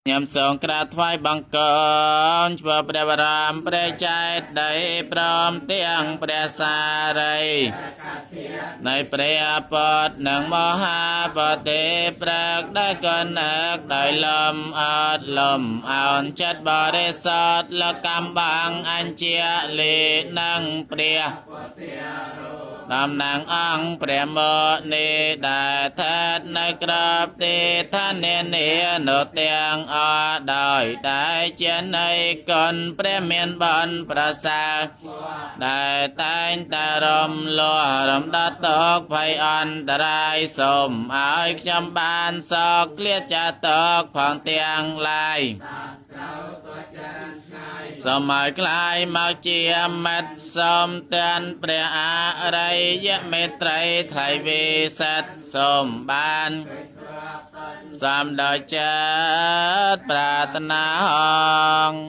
ខ្ញុំសូមក្រាបថ្វាយបង្គំឆ្ពោះព្រះបរមព្រះចេតិយព្រមទាំងព្រះសារីនៃព្រះពុទ្ធនិងមហាបទេព្រឹកដែលកនឹកដោយលំអត់លំអោនចិត្តបរិសុទ្ធលកម្មបាំងអញ្ជាលីនិងព្រះ តំណាងអង្គព្រះមុនីដែលស្ថិតនៅក្របទីឋាននានានោះទាំងអស់ដោយតែជានៃគុណព្រះមានបុណ្យប្រសើរដែលតែងតែរំលោះរំដោះតកភ័យអន្តរាយសូមឲ្យខ្ញុំបានសោកក្លៀតចាតកផងទាំងឡាយ សូមឲ្យក្លាយមកជាមិត្តសូមទានព្រះអរិយមេត្រីថ្លៃវិសិទ្ធសូមបានសំដោយចិត្តប្រាថ្នាហង។